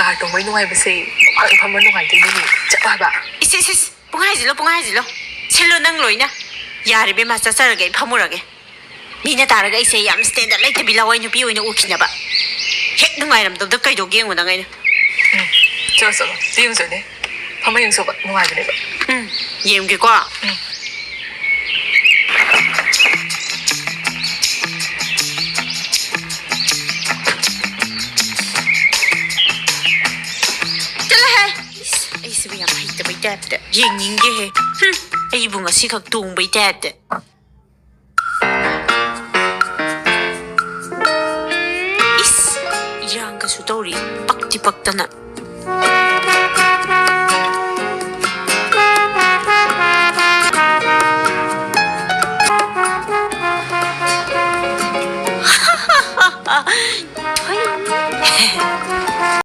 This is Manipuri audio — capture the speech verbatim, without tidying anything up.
ꯀꯥꯔ ꯇꯣꯡꯕꯩ ꯅꯨꯡꯉꯥꯏꯕꯁꯦ ꯃꯃꯥꯡ ꯐꯝꯕ ꯅꯨꯡꯉꯥꯏꯗꯣꯏꯅꯤꯅꯦ꯫ ꯆꯠꯂꯣ ꯍꯥꯏꯕ꯫ ꯏꯁ, ꯏꯁ, ꯏꯁ, ꯄꯨꯡꯍꯥꯏ ꯍꯥꯏꯖꯤꯜꯂꯣ, ꯄꯨꯡꯍꯥꯏ ꯍꯥꯏꯖꯤꯜꯂꯣ꯫ ꯁꯤꯜꯂꯣ ꯅꯪ ꯂꯣꯏꯅ꯫ ꯌꯥꯔꯦ ꯏꯕꯦꯝꯃ, ꯆꯠꯆꯔꯒꯦ, ꯑꯩ ꯐꯝꯃꯨꯔꯒꯦ꯫ ꯃꯤꯅ ꯇꯥꯔꯒ ꯑꯩꯁꯦ ꯌꯥꯝ ꯁ꯭ꯇꯦꯟꯗꯔꯗ ꯂꯩꯇꯕꯤ ꯂꯋꯥꯏ ꯅꯨꯄꯤ ꯑꯣꯏꯅ ꯎꯈꯤꯅꯕ꯫ ꯍꯦꯛ ꯅꯨꯡꯉꯥꯏꯔꯝꯗꯕꯗ ꯀꯩꯗꯧꯒꯦ ꯌꯦꯡꯉꯣ ꯅꯪ ꯑꯩꯅ꯫ ꯎꯝ, ꯆꯠꯂꯣ, ꯆꯠꯂꯣ꯫ ꯇꯤ ꯌꯦꯡꯉꯨꯆꯣꯅꯦ꯫ ꯐꯝꯃ ꯌꯦꯡꯁꯣꯕ ꯅꯨꯡꯉꯥꯏꯕꯅꯦꯕ꯫ ꯎꯝ, ꯌꯦꯡꯒꯦꯀꯣ꯫ ꯎꯝ꯫ ꯆꯠꯂꯣꯍꯦ꯫ ꯏꯁ, ꯑꯩꯁꯤꯕꯨ ꯌꯥꯝ ꯍꯩꯇꯕꯩ ꯇꯥꯏꯞꯇ꯫ ꯌꯦꯡꯅꯤꯡꯗꯦꯍꯦ꯫ ꯍꯨꯝ, ꯑꯩꯕꯨ ꯉꯁꯤꯈꯛ ꯇꯣꯡꯕꯩ ꯇꯥꯏꯞꯇ꯫ ꯏꯁ, ꯏꯔꯥꯡꯒꯁꯨ ꯇꯧꯔꯤ, ꯄꯛꯇꯤ ꯄꯛꯇꯅ꯫